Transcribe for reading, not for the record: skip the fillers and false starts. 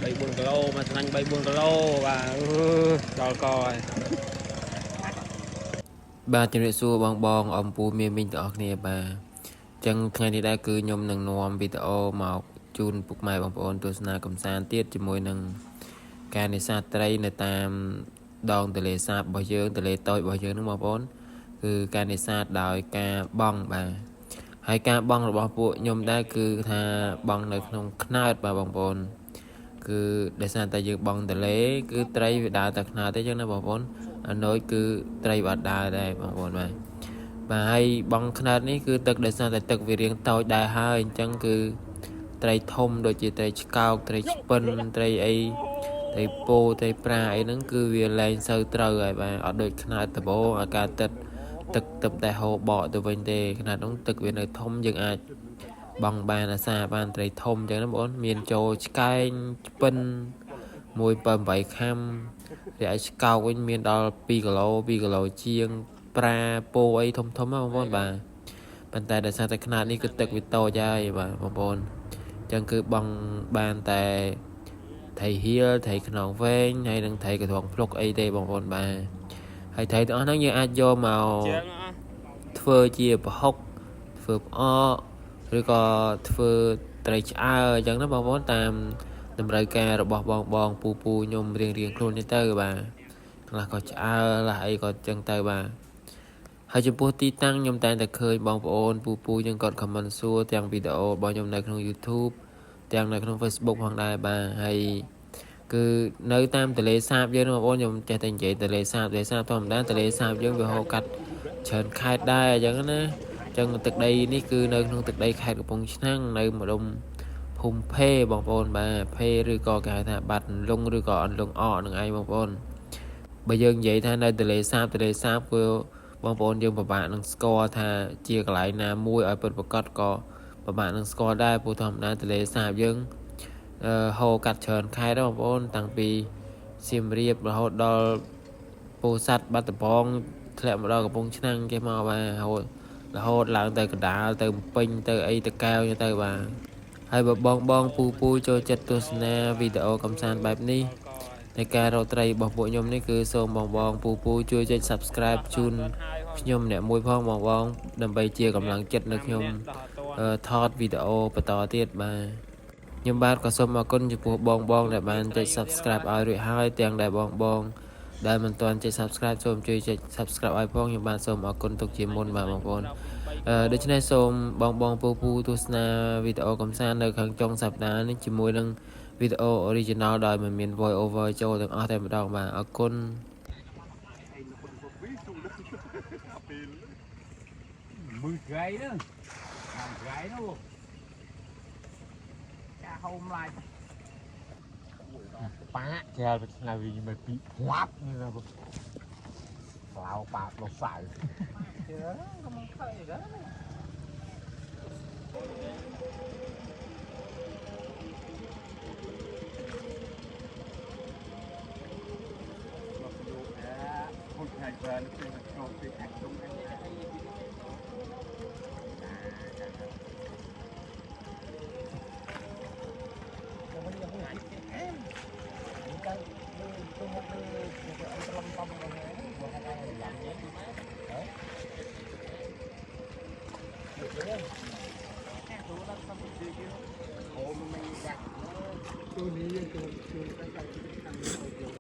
3 4គីឡូមួយស្នាញ់3 4គីឡូបាទអឺដល់កហើយ បាទជំរាបសួរបងបងអំពូមានមីងទាំងអស់គ្នាបាទអញ្ចឹងថ្ងៃនេះដែរគឺខ្ញុំនឹងនាំវីដេអូមកជូនពុកម៉ែបងប្អូនទស្សនាកំសាន្តទៀតជាមួយនឹងការនេសាទត្រីនៅតាមដងទន្លេសាបរបស់យើងទន្លេតូចរបស់យើងហ្នឹងបងប្អូនគឺការនេសាទដោយការបង់បាទហើយការបង់របស់ពួកខ្ញុំដែរគឺថាបង់នៅក្នុងខ្នើតបាទបងប្អូន គឺដោយសារតែយើងបង់ទលេគឺត្រីវាដើរតែខ្នើតទេចឹងណាបងប្អូនអាណូចគឺត្រីវាអត់ដើរដែរបងប្អូនបាទបាទហើយបង់ខ្នើតនេះគឺទឹកដោយសារតែទឹកវារៀងតូចដែរហើយអញ្ចឹងគឺត្រីធំដូចជាត្រីឆ្កោកត្រីឆ្ពិនត្រីអីត្រីពោត្រីប្រាអីហ្នឹងគឺវាលែងសូវត្រូវហើយបាទអត់ដូចខ្នើតដបោអាការទឹកទឹកទឹកតែហូរបកទៅវិញទេខ្នាតហ្នឹងទឹកវានៅធំយើងអាច បង់បានអាសាបានត្រីធំអញ្ចឹងណាបងប្អូនមានចូលឆ្កែងឆ្ពិន1 7 8ខាំរីឯឆ្កោកវិញមានដល់2គីឡូ2គីឡូជាង ប្រាពោអីធំធំណាបងប្អូនបាទប៉ុន្តែដោយសារតែខ្នាតនេះគឺទឹកវាតូចហើយបាទបងប្អូនអញ្ចឹងគឺបង់បានតែត្រីហៀលត្រីខ្នងវែងហើយនិងត្រីកន្ត្រងភ្លុកអីទេបងប្អូនបាទហើយត្រីទាំងអស់ហ្នឹងយើងអាចយកមក ជាងអស់ ធ្វើជាប្រហុកធ្វើផ្អកឬក៏ធ្វើត្រីឆ្អើរអញ្ចឹងណាបងប្អូនតាមតម្រូវការរបស់បងបងពូពូខ្ញុំរៀងរៀងខ្លួននេះទៅបាទខ្លះក៏ឆ្អើរខ្លះអីក៏អញ្ចឹងទៅបាទហើយចំពោះទីតាំងខ្ញុំតែងតែឃើញបងប្អូនពូពូយើងគាត់ comment សួរទាំងវីដេអូរបស់ខ្ញុំនៅក្នុង YouTube ទាំងនៅក្នុង Facebook ផងដែរបាទហើយគឺនៅតាមទន្លេសាបយើងណាបងប្អូនខ្ញុំចេះតែនិយាយទន្លេសាបទន្លេសាបធម្មតាទន្លេសាបយើងវាហូរកាត់ ច្រើនខេត្តដែរអញ្ចឹងណាអញ្ចឹងទឹកដីនេះគឺនៅក្នុងទឹកដីខេត្តកំពង់ឆ្នាំងនៅម្ដុំភូមិភេបងប្អូនបាទភេឬក៏គេហៅថាបាត់អន្លង់ឬក៏អន្លង់អកនឹងឯងបងប្អូនបើយើងនិយាយថានៅទន្លេសាបទន្លេសាបគឺបងប្អូនយើងពិបាកនឹងស្គាល់ថាជាកន្លែងណាមួយឲ្យពិតប្រាកដក៏ពិបាកនឹងស្គាល់ដែរព្រោះធម្មតាទន្លេសាបយើងអឺហូរកាត់ច្រើនខេត្តណាបងប្អូនតាំងពីសៀមរាបរហូតដល់ពោធិ៍សាត់បាត់ដំបង ធ្លាក់មកដល់កំពង់ឆ្នាំងគេមកបាទរហូតរហូតឡើងទៅកណ្ដាលទៅភ្នំពេញទៅអីទៅកែវទៅបាទហើយបើបងបងពូពូចូលចិត្តទស្សនាវីដេអូកំសាន្តបែបនេះនៃការរកត្រីរបស់ពួកខ្ញុំនេះគឺសូមបងបងពូពូជួយចុច Subscribe ជូនខ្ញុំអ្នកមួយផងបងបងដើម្បីជាកម្លាំងចិត្តនៅខ្ញុំអឺថតវីដេអូបន្តទៀតបាទខ្ញុំបាទក៏សូមអរគុណចំពោះបងបងដែលបានចុច Subscribe ឲ្យរួចហើយទាំងដែលបងបង ដែលមិនទាន់ចុច Subscribe សូមជួយចុច Subscribe ឲ្យផងខ្ញុំបាទសូមអរគុណទុកជាមុនបាទបងប្អូនអឺដូច្នេះសូមបងបងពូពូទស្សនាវីដេអូកំសាន្តនៅខាងចុងសប្តាហ៍នេះជាមួយនឹងវីដេអូ original ដោយមិនមាន voice over ចូលទាំងអស់តែម្ដងបាទអរគុណ 10ថ្ងៃហ្នឹងថ្ងៃនោះចាហូមឡាយ ប៉ាកែលទៅឆ្នាំវិញមកពីផ្លាប់នេះណាផ្លោប៉ាផ្លោសៅ ជឿក៏មកខើដែរ ពុជថ្ងៃបានពីក្នុងពីអាចជុំអី